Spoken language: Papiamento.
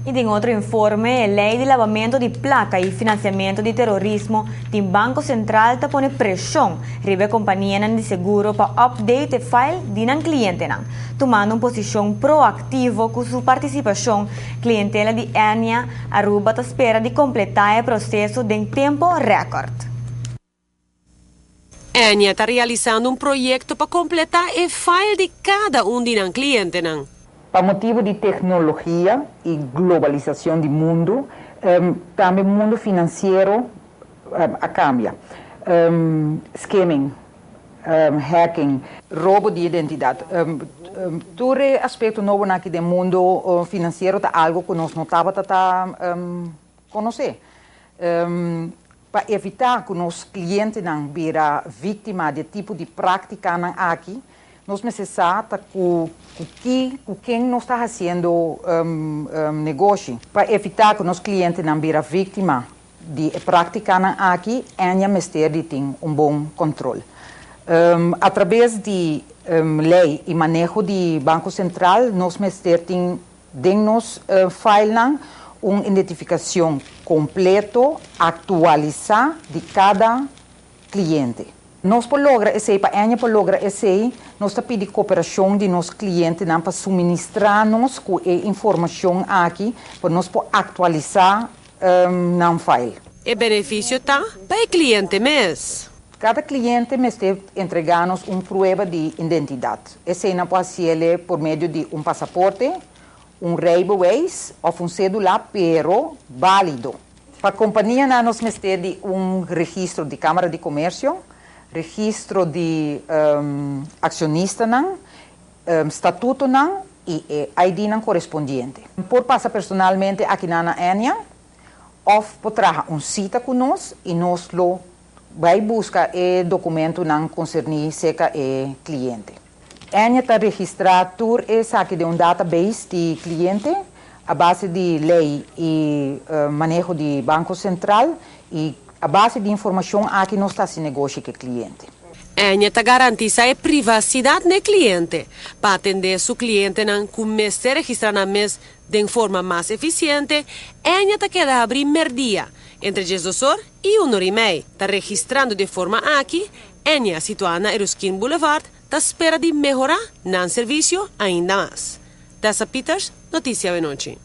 Y den otro informe, ley di labamento di placa y financiamento di terorismo di Banco Central ta pone presion riba compania di seguro pa update e file di nan clientenan. Tumando un posicion proactivo cu su participacion, clientela di Ennia Aruba ta spera di completa e proceso den tempo record. Ennia ta realisando un proyecto pa completa e file di cada un di nan clientenan. Pa motibo di tecnologia y globalisacion di mundo, tambe mundo financiero a cambia. Skimming, hacking, robo di identidad. Tur aspecto nobo aki den mundo financiero ta algo cu nos no tabata conoce. Pa evita cu nos clientenan bira victima di tipo di practicanan aki, nos mester sa cu ken nos ta haciendo negoshi. Pa evita cu nos clientenan bira victima di practicanan aki, Ennia mester di tin un bon control. Atraves di ley y maneho di Banco Central, nos mester tin den nos file un identificacion completo, actualisa di cada cliente. Nos por logra esey, pa Ennia por logra esey, nos ta pidi cooperacion di nos clientenan pa suministra nos cu e informacion aki, pa nos por actualisa nan file. E beneficio ta pa e cliente mes. Cada cliente mester entrega nos un prueba di identidad. Esey nan por haci pa medio di un pasaporte, un rijbewijs of un cedula, pero valido. Pa compania nos mester di un registro di Camara di Comercio, registro di accionistanan, statutonan y ID nan corespondiente. Por pasa personalmente aki na Ennia, of por traha un cita cu nos y nos lo bay busca e documentonan concerni cerca e cliente. Ennia ta registra tur esaki den un database di cliente a base di ley y maneho di Banco Central y a base di informacion aki nos ta negoshi cu e cliente. Ennia ta garantisa e privacidad di cliente. Pa atende su clientenan cu mester registra nan mes di forma mas eficiente, Ennia ta keda habri merdia entre 12 or y 1 or y mei. Ta registrando di forma aki, Ennia, situa na Eruskin Boulevard, ta spera di mehora nan servicio ainda mas. Tessa Peters, Noticia Awe Nochi.